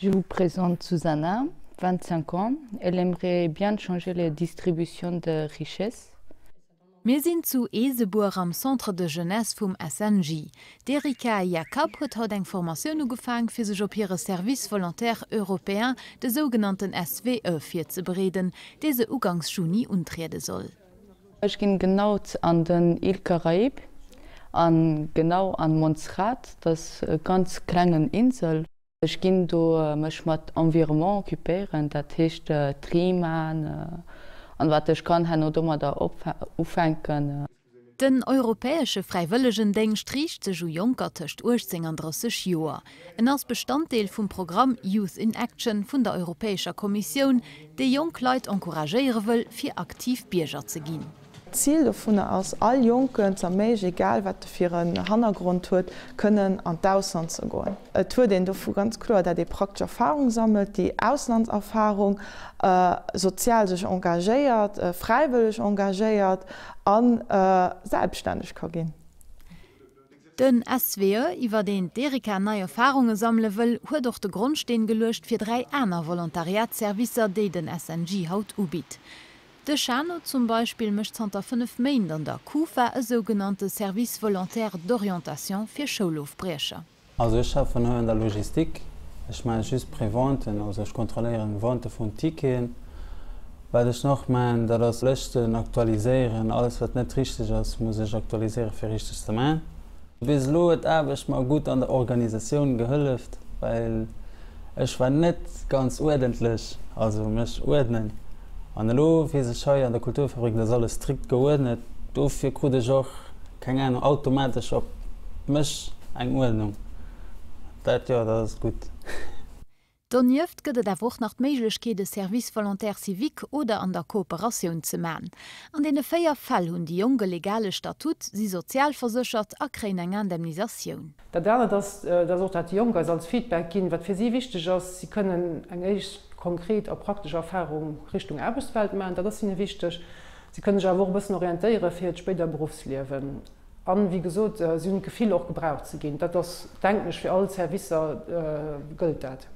Je vous présente Susanna, 25 ans, elle aimerait bien changer les distributions de richesses. Mir sinn zu Eesebuer am Centre de Jeunesse vum SNJ. D'Erika Jakab huet haut eng Formatioun ugefaang, fir sech op hire Service Volontaire Européen, de sougenannten SVE, virzebereeden, dee se ugangs Juni untriede soll. Ech ginn genau an den Îles Caraïbes an genau an Montserrat, dat ass e ganz klengen Insel. Ech ginn do mech mat Environnement occupéieren, dat heescht Tri man an wat ech kann herno domadder ufänken. Den europäesche Fräiwëllegendéngscht riicht sech u Jonker tëscht 18 an 30 Joer. En ass Bestanddeel vum Programm Youth in Action vun der Europäescher Kommissioun, dee jonk Leit encouragéiere wëll, fir aktiv Bierger ze ginn. D'Zil dovunner ass, all Jonken z'erméiglechen, egal wat e fir en Hannergrond huet, kënnen an d'Ausland ze goen. Et huet een dovu ganz kloer, dat ee praktesch Erfahrung sammelt, déi Auslandserfahrung, sozial sech engagéiert, fräiwëlleg engagéiert a selbststänneg ka ginn. Den SWE, iwwer deen d'Erika nei Erfarunge sammele wëll, huet och de Grondsteen geluecht fir 3 aner Volontariatsservicer, déi den SNJ haut ubitt. De Chano zum Beispill mécht zanter 5 Méint an der Kufa e sougenannte Service volontaire d'orientation fir Schoulofbriecher. Also ech schaffen hei an der Logistik, ech maache just Préventen, also ech kontrolléieren Vente vun Ticketen. Wat ech nach maachen, dat ass Lëschten aktualiséieren, alles wat net richteg ass muss ech aktualiséieren fir richteg ze maachen. Bis elo huet d'Aarbecht mer gutt an der Organisatioun gehëlleft, well ech war net ganz uerdentlech, also mech uerdnen. An elo weess ech hei an der Kulturfabrik, dat ass alles strikt geuerdnet, dofir krut ech och, keng Ahnung, automatesch op mech eng Uerdnung. Dat jo, dat ass gutt. Donieft gëtt et awer och nach d'Méiglechkeet e Service volontaire civique oder an der Kooperatioun ze man. An deene 4 Fäll hunn déi Jonk e legale Statut, si sozialverséchert a kréien eng Indemnisatioun. Dat anert ass, dass och dat déi Jonk eis als Feedback ginn, wat fir si wichteg ass, si kënnen eng éischt konkret a praktesch Erfarung Richtung Aarbechtswelt maachen, dat ass hinne wichteg. Si kënnen sech awer och e bëssen orientéiere fir hiert spéider Beruffsliewen. An, wéi gesot, si hunn d'Gefill och gebraucht ze ginn. Dat ass, denken ech, fir all Servicer gëllt dat.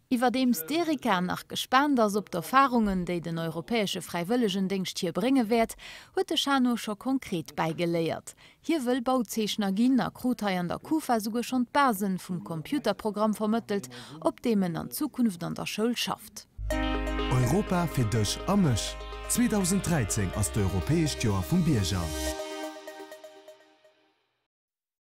Iwwerdeems d'Erika nach gespaant ass op d'Erfarungen, déi den europäesche Fräiwëllegendéngscht hir brénge wäert, huet de Chano scho konkret bäigeléiert. Hie wëll Bauzeechner ginn a krut hei an der Kufa souguer schonn d'Basen vum Computerprogramm vermëttelt, op deem en an Zukunft an der Schoul schafft. Europa fir dech a mech! 2013 ass d'Europäescht Joer vum Bierger.